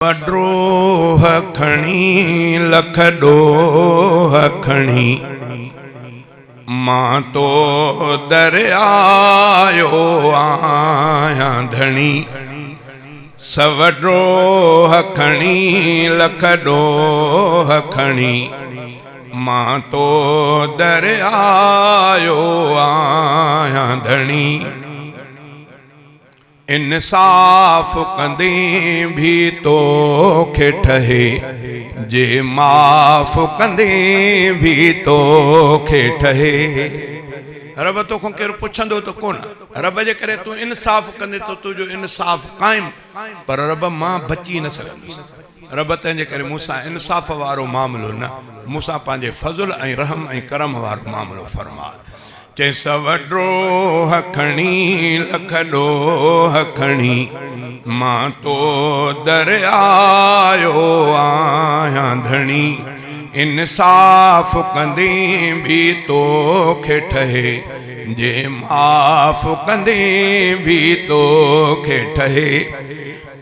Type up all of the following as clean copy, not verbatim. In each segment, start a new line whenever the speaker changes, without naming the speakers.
ڊوهه کڻي لک ڏوهه کڻي مان تو در آيو آهيان ڌڻي سو ڊوهه کڻي لک ڏوهه کڻي مان تو در آيو آهيان ڌڻي. انصاف ڪندين ڀي توکي ٺهي، جي معاف ڪندين ڀي توکي ٺهي. رب توکان ڪير پڇندو ته ڪونه. رب جي ڪري تون انصاف ڪندين ته تنهنجو انصاف قائم، پر رب مان بچي نه سگهندس. رب تنهنجي ڪري مون سان انصاف وارو معاملو نه، مون سان پنهنجي فضل ۽ رحم ۽ ڪرم وارو معاملو فرماء. چئي سو ڊوهه کڻي لک ڏوهه کڻي مان تو در آيو آهيان ڌڻي انصاف ڪندين ڀي توکي ٺهي جي معاف ڪندين ڀي توکي ٺهي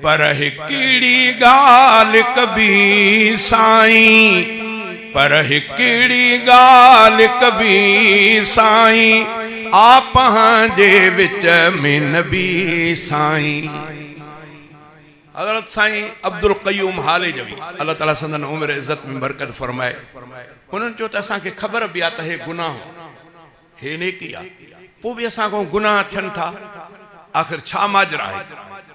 پر هڪڙي ڳالهه ڪبي سائين پر هڪڙي ڳالهه ڪبي سائين آ پنهنجي وچ ۾ نبي سائين. حضرت سائين عبدالقيوم هاليجوي الله تعالي سندن عمر عزت ۾ برڪت فرمائي انهن چيو ته اسان کي خبر به آ ته هي گناهه آ هي نيڪي آ، پوء به اسان کان گناهه ٿين ٿا، آخر ڇا ماجرا آهي؟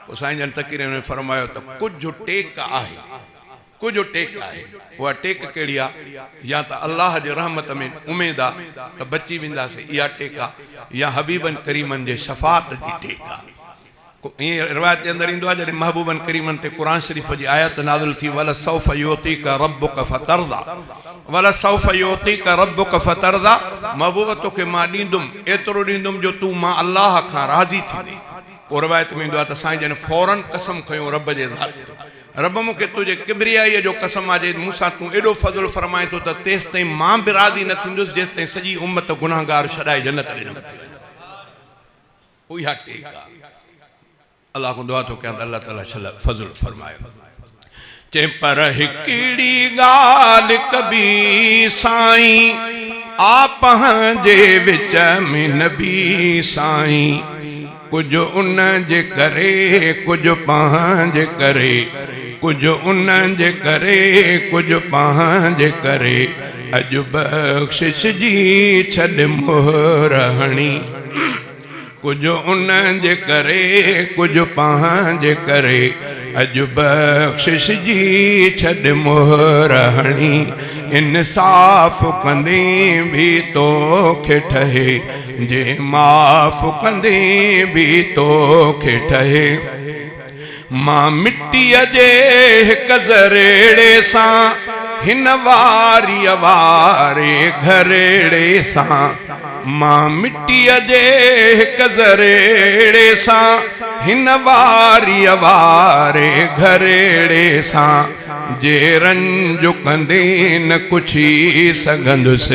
پوء سائين جن تقرير ۾ فرمايو ته ڪجهه ٽيڪ آهي، ڪجهه ٽيڪ آهي، اها ٽيڪ ڪهڙي آ؟ يا ته الله جي رحمت ۾ اميد آ ته بچي وينداسين، اها ٽيڪ آ، يا حبيبن ڪريمن جي شفاعت جي ٽيڪ آ. ائين روايت جي اندر ايندو آهي جڏهن محبوبن ڪريمن تي قرآن شريف جي آيت نازل ٿي ولسوف يعطيک ربک فترضي ولسوف يعطيک ربک فترضي محبوب توکي مان ڏيندم ايترو ڏيندم جو تون مان الله کان راضي ٿيندين. پوء روايت ۾ ايندو آهي ته سائين جن فورن قسم کنيو رب جي ذات جو رب مون کي تنهنجي ڪبريائيء جو قسم آهي جي مون سان تون ايڏو فضل فرمائين ٿو ته تيستائين مان به راضي نه ٿيندس جيستائين سڄي امت گنهگار ڇڏائي جنت ڏي نه وٺي وڃان. اها ٽيڪ آ. الله کان دعا ٿو ڪيان ته الله تعالي شل فضل فرمائي. چئين پر هڪڙي ڳالهه ڪبي سائين آ پنهنجي وچ ۾ نبي سائين ڪجهه ان جي ڪري ڪجهه پنهنجي ڪري ڪجهه ان جي ڪري ڪجهه پنهنجي ڪري اڄ بخشش جي ڇڏ مهر هڻي. ڪجهه ان جي ڪري ڪجهه پنهنجي ڪري اڄ بخشش جي ڇڏ مهر هڻي انصاف ڪندين به توکي ٺهي جي معاف ڪندين به توکي ٺهي مان مٽيء جي هڪ ذريڙي سان هن واريء واري گهريڙي سان مان مٽيء جي هڪ ذريڙي سان هن واريء واري گهريڙي سان جي رنج ڪندين نه ڪڇي سگهندس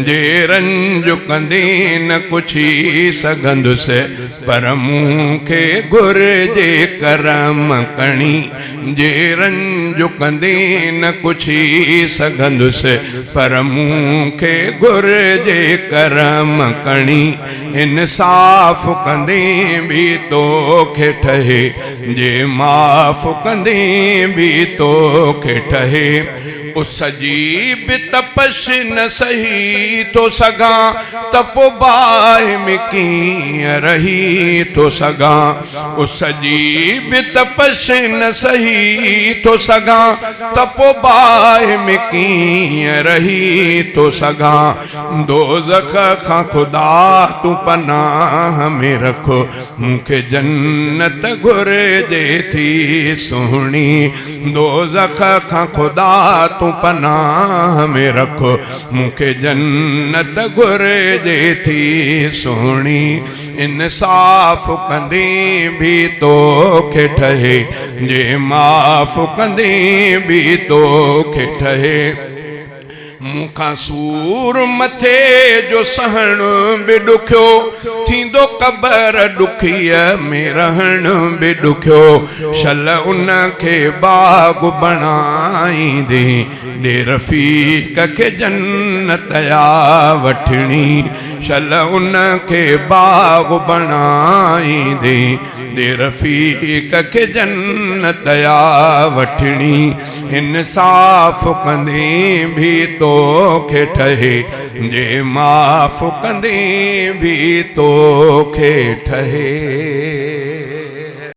جي رنج ڪندين نه ڪڇي سگهندس پر مون کي گهرجي ڪرم ڪڻي جي رنج ڪندين نه ڪڇي سگهندس پر مون کي گهرجي ڪرم ڪڻي انصاف ڪندين به توکي ٺهي جي معاف ڪندين به توکي ٺهي. اس جي به تپش نه سهي ٿو سگهان ته پو باهه ۾ ڪيئن رهي ٿو سگهان اس جي به تپش نه سهي ٿو سگهان ته پو باهه ۾ ڪيئن رهي ٿو سگهان دوزخ کان خدا تون پناهه ۾ رک مون کي جنت گهرجي ٿي سهڻي دوزخ کان خدا تون پناهه ۾ رک مون کي جنت گهرجي ٿي سهڻي انصاف ڪندين به توکي ٺهي جي معاف ڪندين به توکي ٺهي. مون کان سور مٿي جو سهڻ به ڏکيو، ٿيندو قبر ڏکيء ۾ رهڻ به ڏکيو. شل ان کي باغ بڻائيندين، ڏي رفيق کي جنت آ وٺڻي. شل ان کي باغ بڻائيندين، ڏي رفيق کي جنت آ وٺڻي. انصاف ڪندين ڀي توکي ٺهي، جي معاف ڪندين ڀي توکي ٺهي.